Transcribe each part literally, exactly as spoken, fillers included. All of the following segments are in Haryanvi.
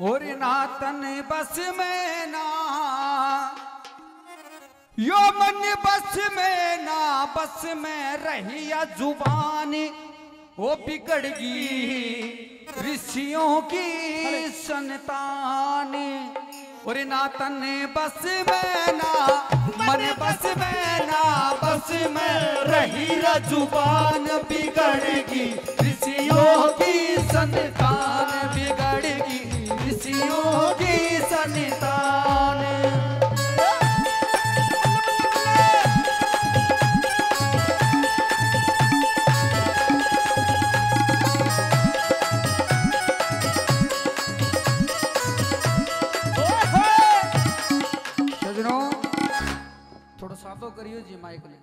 और ना तन बस में ना यो मन बस में ना बस में रही या जुबान, वो बिगड़गी ऋषियों की संतान। और ना तन बस में ना मन बस में ना बस में रही या जुबान, बिगड़गी ऋषियों की संतान, बिगड़गी ऋषियों की संतान। सजनों, थोड़ा सादो करियो जी माइक ने।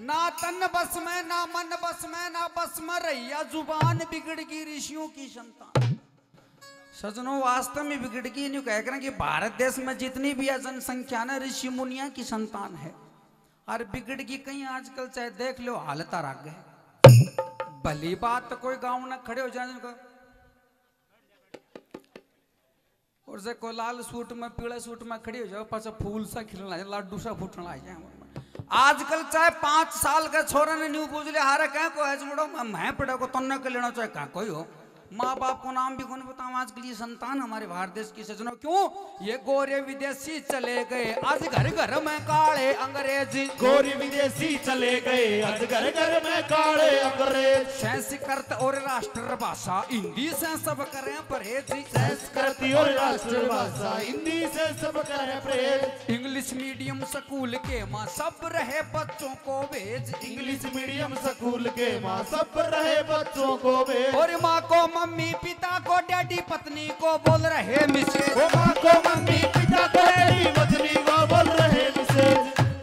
ना तन बस में, ना मन बस में, ना बस में रही या जुबान, बिगड़गी ऋषियों की संतान। सजनों, वास्तव में बिगड़गी न्यू कह करें कि भारत देश में जितनी भी है जनसंख्या ना, ऋषि मुनिया की संतान है। और बिगड़गी कहीं आजकल, चाहे देख लो, हालत आ गए। भली बात तो कोई गाँव ना खड़े हो जाए इनको। और जे कोई लाल सूट में, पीला सूट में खड़ी हो जाओ, पाछा फूल सा खिलना है, लाडू सा फूटना है। आजकल चाहे पाँच साल का छोरा ने न्यू पूछ ले, "हारे कह को है मुड़ो, मैं, मैं पड़ा को तन्ने के लेना चाहे कह कोई हो।" माँ बाप को नाम भी कौन बताऊं, आजकल ये संतान हमारे भारत देश की। सजनों, क्यों ये गोरे विदेशी चले गए, आज घर घर में काले अंग्रेज। गोरे विदेशी चले गए, आज घर घर में काले अंग्रेज। संस्कृत और राष्ट्रभाषा हिंदी से सब करें परहेज। संस्कृति और राष्ट्रभाषा हिंदी से सब करें परहेज। इंग्लिश मीडियम स्कूल के माँ सब रहे बच्चों को भेज। इंग्लिश मीडियम स्कूल के माँ सब रहे बच्चों को भेज। और माँ को मम्मी, पिता को डैडी, पत्नी को बोल रहे मिसेज। ओ माँ को मम्मी, पिता को डैडी, पत्नी को बोल रहे मिसेज।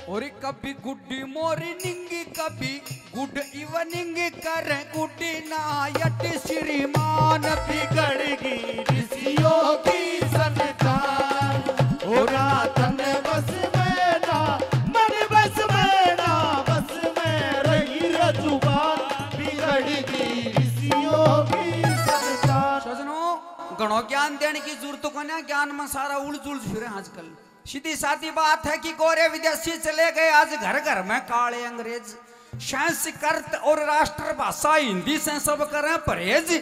और कभी गुड मॉर्निंग, कभी गुड इवनिंग कर, गुड नाइट श्रीमान। बिगड़गी ऋषियों की संतान, हो ना तन बस में ना, मन बस में ना, बस में रही रे जुबान। बिगड़गी ऋषियों की संतान। सजनों, घणो ज्ञान देने की जरूरत को ना, ज्ञान में सारा उलझुलझ फिरे आजकल। सीधी सादी बात है कि गोरे विदेशी चले गए, आज घर घर में काले अंग्रेज। संस्कृत और राष्ट्रभाषा हिंदी से सब करें परहेज।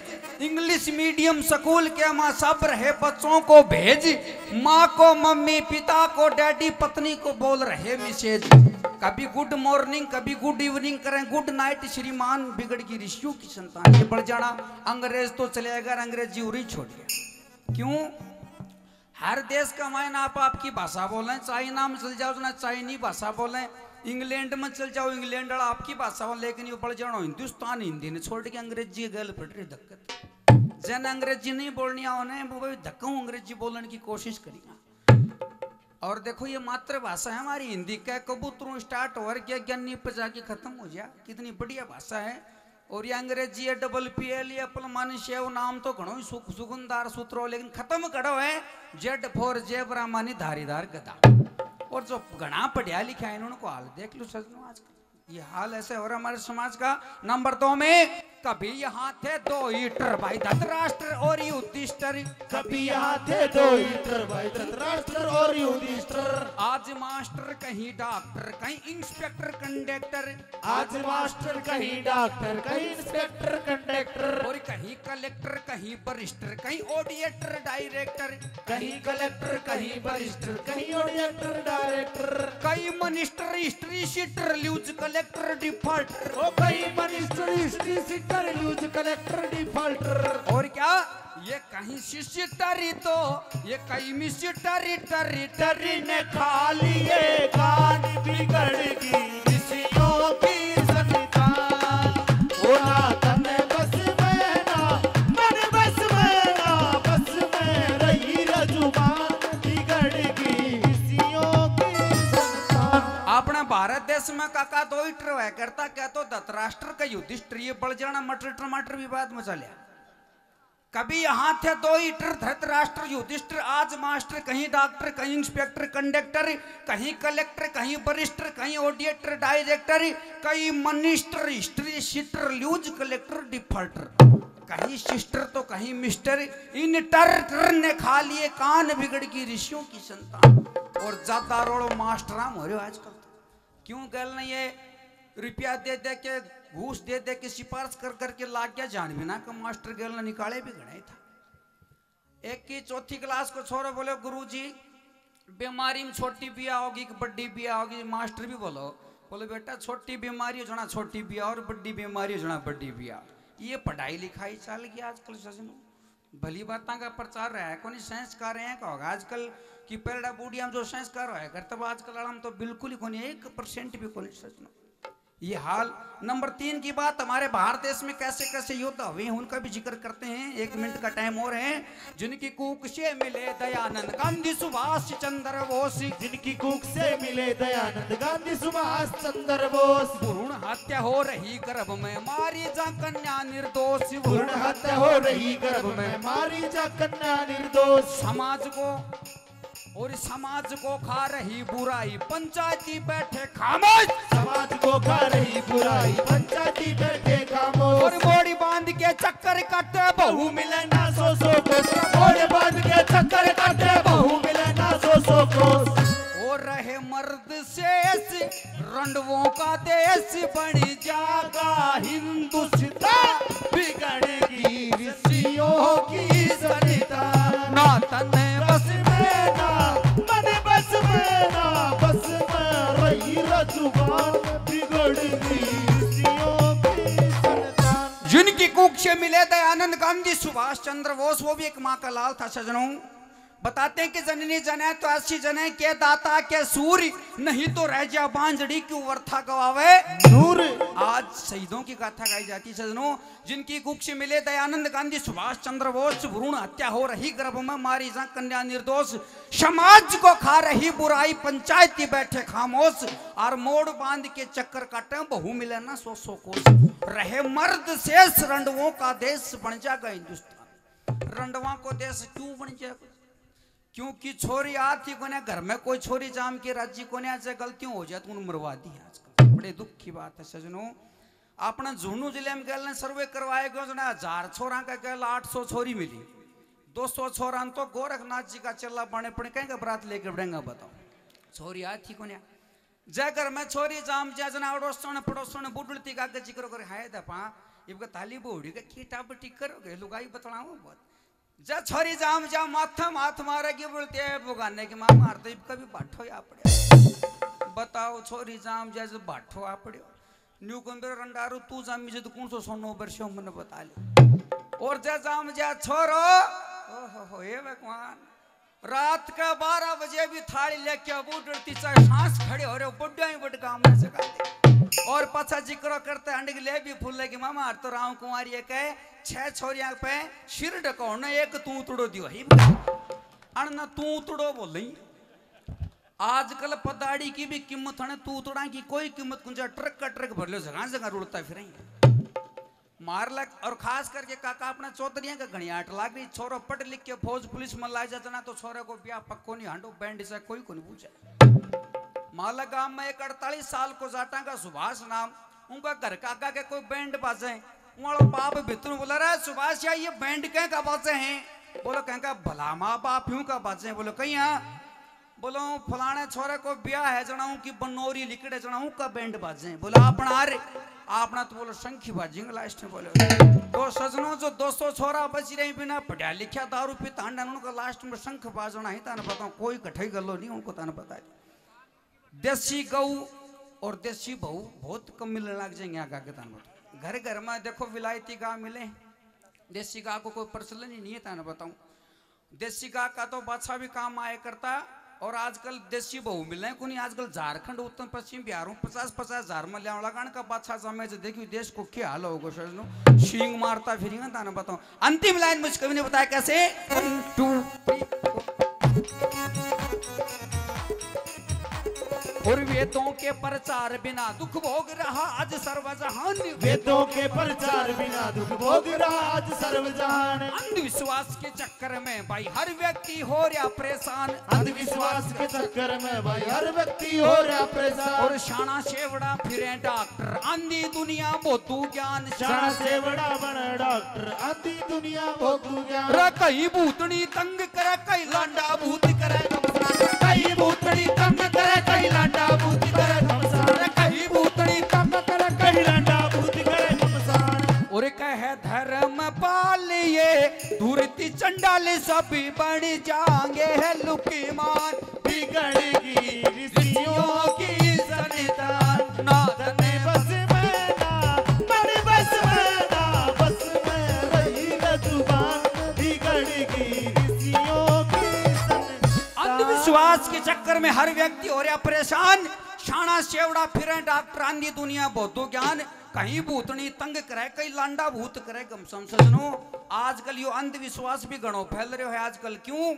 इंग्लिश मीडियम स्कूल के माँ सब रहे बच्चों को भेज। माँ को मम्मी, पिता को डैडी, पत्नी को बोल रहे मिसेज। कभी गुड मॉर्निंग, कभी गुड इवनिंग करें, गुड नाइट श्रीमान। बिगड़गी ऋषियों की संतान। ये बढ़ जाना, अंग्रेज तो चले गए, अंग्रेजी उरी छोड़ गया। क्यों? हर देश का मायने आप आपकी भाषा बोलें, चाइना में चल जाओ ना चाइनी भाषा बोलें, इंग्लैंड में चल जाओ इंग्लैंड वाला आपकी भाषा बोलें, लेकिन ये बढ़ जानो हिंदुस्तान हिंदी ने छोड़ के अंग्रेजी के गल फट रही दिक्कत। जन अंग्रेजी नहीं बोलनी आओ ना, वो भी धक्का अंग्रेजी बोलने की कोशिश करेगा। और देखो, ये मातृभाषा है हमारी हिंदी। कै कबूतरों स्टार्ट हो और क्या ज्ञानी पे जाके खत्म हो जा, कितनी बढ़िया भाषा है। और ये अंग्रेजी है डबल पी एल, ये एप्पल मानी सेव, नाम तो घणो ही सुख, सुगंधार सूत्रो, लेकिन खत्म कड़ो है जेड फोर जेबरा मानी धारीदार गधा। और जो घणा पढ़िया लिखा है, इन्होंने को हाल देख लो सजनों, आजकल ये हाल ऐसे हो रहा हमारे समाज का। नंबर दो में, कभी यहाँ थे दो हीटर, भाई धृतराष्ट्र और युधिष्ठिर। कभी यहाँ थे दो हीटर, भाई धृतराष्ट्र और युधिष्ठिर। आज मास्टर कहीं डॉक्टर, कहीं इंस्पेक्टर कंडक्टर। आज मास्टर कहीं डॉक्टर, कहीं इंस्पेक्टर कंडक्टर। और कहीं कलेक्टर, कहीं बैरिस्टर, कहीं ऑडिटर डायरेक्टर। कहीं कलेक्टर, कहीं बैरिस्टर, कहीं ऑडिटर डायरेक्टर। कहीं minister, history sheeter, news collector, defaulter. ओ कहीं minister, history sheeter, news collector, defaulter. और क्या, ये कहीं सिस्टर तो, ये कहीं मिस्टर, टरी टरी ने खा लिए कान। बिगड़गी ऋषियों की संतान। ओ ना तन बस में ना, मन बस में ना, बस में रही रे जुबान। बिगड़गी ऋषियों की संतान। अपने भारत देश में काका दो हीटर हुआ करता, क्या तो धृतराष्ट्र का युधिष्ठिर, ये बल जाना मटर टमाटर विवाद मचा लिया। कभी यहाँ थे दो हीटर, धृतराष्ट्र युधिष्ठिर, आज मास्टर कहीं डॉक्टर, कहीं इंस्पेक्टर कंडक्टर, कहीं कलेक्टर, कहीं बैरिस्टर, कहीं ऑडिटर डायरेक्टर, कहीं minister, history sheeter, news collector, defaulter. कहीं सिस्टर तो कहीं मिस्टर, इन टर टर ने खा लिए कान, बिगड़ गई ऋषियों की संतान। और ज्यादा रोलो मास्टरां में हो रहे हो आजकल तो। क्यों गैल ने ये रुपया दे दे के, घूस दे दे के, सिफारिश कर करके लाग गया, जान भी ना कि मास्टर गैल ने निकाले भी घणे था। एक की चौथी क्लास को छोरो बोले, "गुरुजी, बीमारी में छोटी बिया होगी कि बड़ी बिया होगी?" मास्टर भी बोलो, बोले, "बेटा, छोटी बीमारी हो जाना छोटी बिया और बड़ी बीमारी हो जाना बड़ी बिया।" ये पढ़ाई लिखाई चल गई आजकल सजनों। भली बातां का प्रचार रहा है कोनी, संस्कार है का होगा आजकल की। पहला बूढ़िया में जो संस्कार होया करता, वो आजकल आला में तो बिल्कुल ही कोनी, एक परसेंट भी कोनी सजनों। ये हाल। नंबर तीन की बात, हमारे भारत देश में कैसे कैसे योद्धा हुए हैं, उनका भी जिक्र करते हैं, एक मिनट का टाइम और है। जिनकी कूख से मिले दयानंद गांधी सुभाष चंद्र बोस, जिनकी कूख से मिले दयानंद गांधी सुभाष चंद्र बोस। भ्रूण हत्या हो रही गर्भ में, मारी जा कन्या निर्दोष। भ्रूण हत्या हो रही गर्भ में, मारी जा कन्या निर्दोष। समाज को, और समाज को खा रही बुराई, पंचायती बैठे खामोश। समाज को खा रही बुराई, पंचायती बैठे खामोश। और मोड़ी बांध के चक्कर काटे, बहू मिले ना सौ सौ को। मोड़ी बांध के चक्कर काटे, बहू मिले ना सौ सौ को। और रहे मर्द शेष, रंडवों का देश बन जागा हिंदुस्तान। बिगड़ेगी ऋषियों की संतान। ना तन बस में, ना मन बस में, ना बस में रही रजुबान। बिगड़ेगी ऋषियों की संतान। जिनकी कूख से मिले दयानंद गांधी, सुभाष चंद्र बोस, वो भी एक माँ का लाल था सजनों। बताते हैं कि जननी जने तो ऐसी जने के दाता के सूर, नहीं तो रह जा बांझड़ी क्यों वरथा गवावे नूर। आज शहीदों की गाथा गाई जाती है सजनों, जिनकी कूख से मिले दयानंद गांधी, सुभाष चंद्र बोस। भ्रूण हत्या हो रही गर्भ में, मारी जा कन्या निर्दोष। समाज को खा रही बुराई, पंचायती बैठे खामोश। और मोड़ बांध के चक्कर काटे, बहू मिले ना सौ सौ कोस। रहे मर्द शेष, रंडवों का देश बन जागा हिंदुस्तान। रंडवा को देश क्यों बन जाएगा? क्योंकि छोरी आती कोने, घर में कोई छोरी जाम के राजी कोने। आज गलतियां हो जाती, उन्हें मरवा दी आजकल। बड़े दुख की बात है सजनों। अपना झुन्नू जिले में गल ने सर्वे करवाए गयो, जने हजार छोरा का गल आठ सौ छोरी मिली। दो सौ छोरा ने तो गोरखनाथ जी का चेला बने, पण कहेंगे बरात लेके बढ़ेंगे, बताओ। छोरी आती कोने। जै घर में छोरी जाम जा, जना अड़ोसण पड़ोसण बुढ़लती का आगे जिक्र करे, "हाय दपा, इबका थाली बोड़ी के की टाप टिक करोगे, लुगाई बतलाओ बहुत।" जै छोरी जाम जा, माथा में हाथ मारेगी, बोलती है, "बुगाने की माँ, मार तो इबका भी बाठो आ पड़े।" बताओ, छोरी जाम जा, जब बाठो आ पड़े। न्यू को मेरे रंडारू, तू जामी जद कौन सो सोनो बरस्यो, मने बता ले। और जै जाम जा छोरो, ओहो हो, हे भगवान, रात के बारह बजे भी थाली लेके बूढ़ डरती, चाहे सांस खड़े हो रहे हो, बुढ़िया ही बड़ काम में जगा दे। और पाछा जिक्र करते हंड के ले भी फूले की मामा, हर तो राम कुमारी के छह छोरियां पे सिर ढको ने एक तूतड़ो दियो ही। अन न तूतड़ो बोले। आजकल पदाड़ी की भी कीमत है, तूतड़ा की कोई कीमत कुंजा, ट्रक का ट्रक भर लो, जगह जगह रुलता फिरेंगे। मार लग। और खास करके काका अपना चौधरिया का घणी आट लाग रही। छोरो पढ़ लिख के फौज पुलिस में लाई जाता ना, तो छोरे को ब्याह पक्को नहीं, हांडो बैंड से कोई को नहीं पूछे। मालक गांव में एक अड़तालीस साल को जाटा का सुभाष नाम, उनका घर का आगा के कोई बैंड बाजे। वालो बाप भीतर बोला, "रे सुभाष यार, ये बैंड कह का बाजे हैं?" बोलो, "कह का भला माँ बाप यूं का बाजे हैं।" बोलो, "कहीं हाँ।" बोलो, "फलाने छोरे को ब्याह है, जनाऊं की बनोरी लिकड़े, जनाऊं का बैंड बाजे।" बोलो, "अपना रे, अपना तो बोलो शंखी बाजेंगे लास्ट में।" बोलो, तो सजनों, जो दो सौ छोरा बच रहे बिना पढ़ा लिखा, दारू पीता, हांडा, उनका लास्ट में शंख बाजना ही ताने बताऊं, कोई कठई गलो नहीं, उनको ताने बता दी। देसी गऊ और देसी बहू बहुत कम मिलने लग जाएंगे आगे, आगे ताने बताऊं। घर घर में देखो विलायती गाय मिले, देसी गाय को कोई प्रचलन ही नहीं है ताने बताऊं। देसी गाय का तो बाछा भी काम आया करता, और आजकल देसी बहू मिले कोनी। आजकल झारखंड, उत्तर पश्चिम, बिहारों पचास पचास हजार में लिया लगा का बाछा जामे, जो देखियो देश को क्या हाल होगा सजनों। सींग मारता फिरेंगे ताने बताऊं। अंतिम लाइन मुझे कभी नहीं बताया कैसे। One, two, three, four। और वेदों के प्रचार बिना दुख भोग रहा आज सर्व जहान। वेदों के प्रचार बिना दुख भोग रहा आज सर्व जहान। अंधविश्वास के चक्कर में भाई हर व्यक्ति हो रहा परेशान। अंधविश्वास के चक्कर में भाई हर व्यक्ति हो रहा परेशान। और शाणा सेवड़ा फिरे डॉक्टर, आंधी दुनिया बोधू ज्ञान। शाणा सेवड़ा बने डॉक्टर, आंधी दुनिया बोधू ज्ञान। रे कहीं भूतनी तंग करे, कहीं लांडा भूत करे घमसान। कहीं भूतनी तंग करे, कहीं लांडा भूत करे घमसान। कहीं भूतनी तंग करे, कहीं लांडा भूत करे घमसान। और कहे धर्म पालिए, धूर्त चंडाल सभी बन जाएंगे हैं लुकीमान। बिगड़ेगी ऋषियों की संतान। ना तने बस में ना, बड़ी बस में ना, बस में रही न जुबान। बिगड़ेगी ऋषियों की संतान। अंधविश्वास के चक्कर में हर व्यक्ति हो रहा परेशान। शाणा सेवड़ा फिरे डॉक्टर, आंधी दुनिया बोधू ज्ञान। कहीं भूतनी तंग करे, कहीं लांडा भूत करे घमसान। सजनो, आजकल यो अंधविश्वास भी घणो फैल रह्यो है आजकल। क्यों?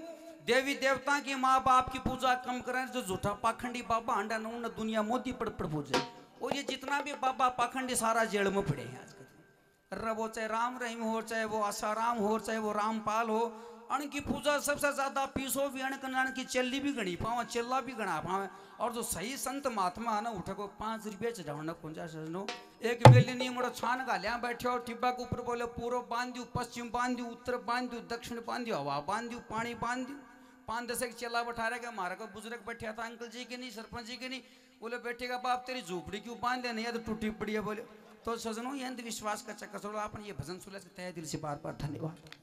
देवी देवता की, माँ बाप की पूजा कम करें, जो झूठा पाखंडी बाबा हांडा न, उन्हें दुनिया मोदी पड़ पड़ पूजे। और ये जितना भी बाबा पाखंडी, सारा जेल में पड़े हैं आजकल। रे वो चाहे राम रहीम हो, चाहे वो आसाराम हो, चाहे वो रामपाल हो, अणकी पूजा सबसे ज्यादा पीसो भी अण कन्या, अणकी चेली भी घणी पावे, चेला भी घणा पावे। और जो सही संत महात्मा है ना, उठे को पाँच रुपये चढ़ावना कौन जा। सजनो, एक बेली नीमड़ो छान घाल्या बैठे और टिब्बा के ऊपर बोले, पूरब बांध दू, पश्चिम बांध दू, उत्तर बांध दू, दक्षिण बांध दू, हवा बांध दू, पानी बांध दू। पाँच दस एक चेला बैठा रहे, हमारा कोई बुजुर्ग बैठा था, अंकल जी के नहीं, सरपंच जी के नहीं, बोले, बेटे का बाप, तेरी झोपड़ी क्यों बांध लेने, या तो टूटी पड़ी है। बोले, तो सजनों, ये अंधविश्वास का चक्कर छोड़ो, आपने ये भजन सुन लिया, इसके तहे दिल से बार बार धन्यवाद।